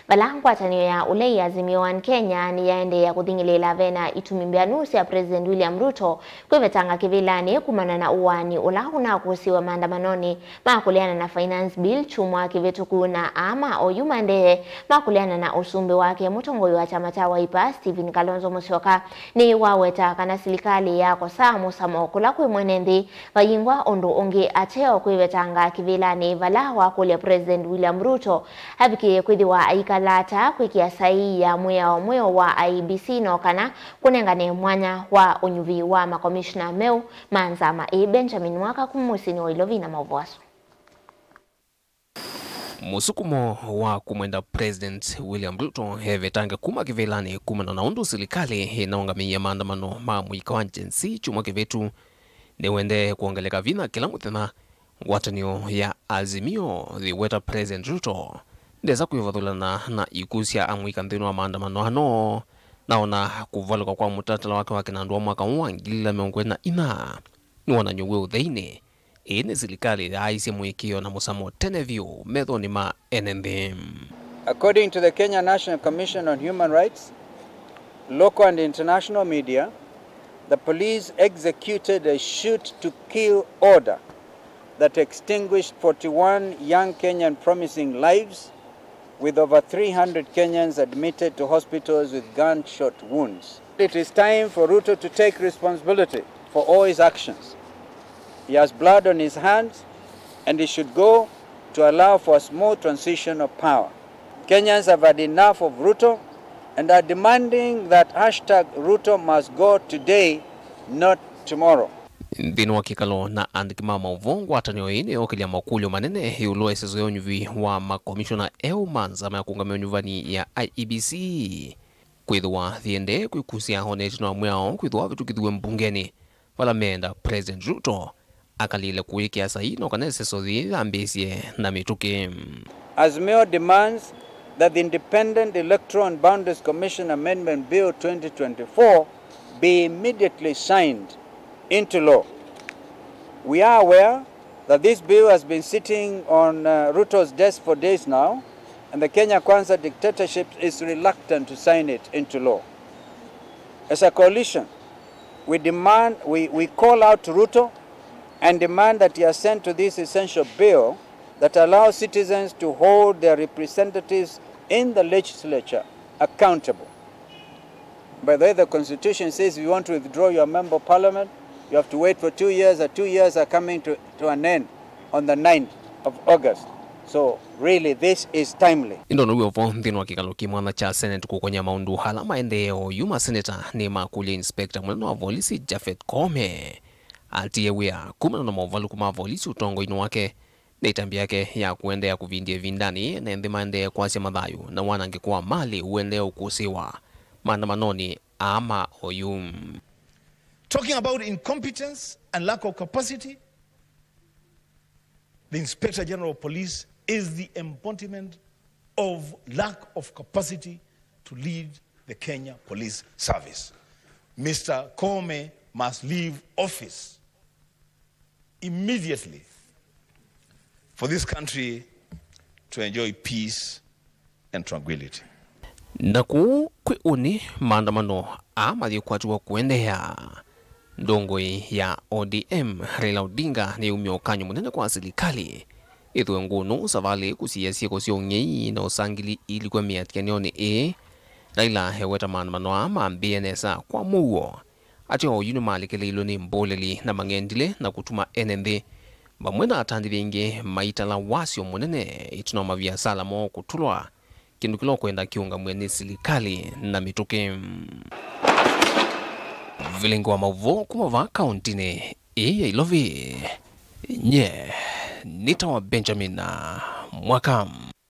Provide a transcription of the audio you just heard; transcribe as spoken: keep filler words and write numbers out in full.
Vala ngwatanĩo ya ũlei Azimio One Kenya nĩyaendeea kũthing'ĩlĩĩla vena itumi mbeanu sya President William Ruto kwĩvetanga kĩvĩlanĩ kumana na ũaani ũla ũnakũsĩwe maandamanonĩ ma kũleana na Finance Bill kyumwa kĩvĩtũku, na aa ma oyu maendee ma kũleana na ũsumbĩ wake mũtongoi wa kyama kya Wiper, Stephen Kalonzo Musyoka, nĩwaweta kana silikalĩ yakosaa mũsamo kũla kwĩ mwene nthĩ vayingwa ũndũ ũngĩ ateo kwĩvetanga kĩvĩlanĩ vala wakũlya President William Ruto avikĩĩe kwĩthĩwa aikala ata kwĩkĩa saii ya mwĩao mweũ wa I E B C no kana kũnengane mwanya wa ũnyuvi wa makomishona meũ ma nzama ĩĩ. Benjamin Mwaka kuma mũsyĩnĩ wa Ilovi na maũvoo asu. Mũsukumo wa kũmwenda President William Ruto evetange kuma kĩvĩlanĩ kumana na ũndũ silikalĩ ĩnaũngamĩie maandamano ma mũika wa Gen Z kyumwa kĩvĩtu nĩwendee kwongeleka vinya kĩla mũthenya. Ngwatanĩo ya Azimio yĩweta President Ruto ndesa kwĩvathũlana na ikuũ sya amũika nthĩnĩ wa maandamano ano, na ona kũvalũka kwa mũtalatala wake wa kĩnandũ wa mwaka ũũ wa ngili ilĩ na mĩongo ĩlĩ na inya nĩ wonany'o wĩ ũtheinĩ. Ĩĩ nĩ silikalĩ yaaisye mũĩkĩĩo na mũsamo tene vyũ methonĩ ma ene nthĩ. According to the Kenya National Commission on Human Rights, local and international media, the police executed a shoot to kill order that extinguished forty-one young Kenyan promising lives, with over three hundred Kenyans admitted to hospitals with gunshot wounds. It is time for Ruto to take responsibility for all his actions. He has blood on his hands and he should go to allow for a smooth transition of power. Kenyans have had enough of Ruto and are demanding that hashtag Ruto must go today, not tomorrow. Nthĩnĩ wa kĩkalo na andĩki ma maũvoo, ngwatanĩo ĩĩ nĩyookĩlya makũlyo manene ĩũlũ wa ĩseso ya ũnyuvi wa makomishona eũ ma nzama ya kũũngamĩa ũnyuvani ya I E B C kwĩthĩwa yĩendee kwĩkusya o na ĩtina wa mwĩao kwĩthĩwa wavĩtũkĩthiw'e mbungenĩ, vala meenda President Ruto akalĩle kũĩkĩa saii no kana ĩseso yĩĩ yambĩĩsye na mĩtũkĩ. Azimio demands that the Independent Electoral and Boundaries Commission Amendment Bill twenty twenty-four be immediately signed into law. We are aware that this bill has been sitting on, uh, Ruto's desk for days now, and the Kenya Kwanza dictatorship is reluctant to sign it into law. As a coalition, we demand, we, we call out to Ruto and demand that he assent to this essential bill that allows citizens to hold their representatives in the legislature accountable. By the way, the constitution says if you want to withdraw your member of parliament, you have to wait for two years. The two years are coming to, to an end on the ninth of August. So really, this is timely. Ĩndĩ ona wĩ o vo, nthĩnĩ wa kĩkalo kĩ mwanya kya Senate kũkony'a maũndũ ala maendee oyu, maseneta nĩmakũlya inspector mũnene wa volisi Japhet Koome atie wĩa kumana na movalũku ma volisi ũtongoinĩ wake na ĩtambya yake ya kũendeea kũvindya ĩvindanĩ ene nthĩ maendee kwasya mathayũ na wanangĩko wa malĩ ũendee ũkũsĩĩwa maandamanonĩ aa ma oyu. Talking about incompetence and lack of capacity, the Inspector General of Police is the embodiment of lack of capacity to lead the Kenya Police Service. Mister Koome must leave office immediately for this country to enjoy peace and tranquility. Na kũu kwĩ ũnĩ, maandamano aa mayĩkwatiwa kũendeea. Ndongoi ya O D M, Raila Odinga, nĩyaumya ũkany'o mũnene kwa silikalĩ ĩthũe ngũnũ savalĩ kũsiĩĩa syĩko sya ũng'ei na ũsangili ilikwe mĩatĩanĩonĩ ĩĩ. Raila eweta maandamano aa mambĩĩe nesa kwa mũuo. Atĩ oyu nĩmalekeleilwe nĩ mbũlĩli na mang'endilĩ na kũtuma ene nthĩ vamwe na atandĩthya aingĩ maitala wasyo mũnene ĩtina wa maviasala moo kũtũlwa, kĩndũ kĩla ũkwenda kĩũngamw'e nĩ silikalĩ na mĩtũkĩ. Vilingi wa maũvoo kuma vaa kauntinĩ ĩĩ ya Ilovi, nye nĩtawa Benjamin Mwaka.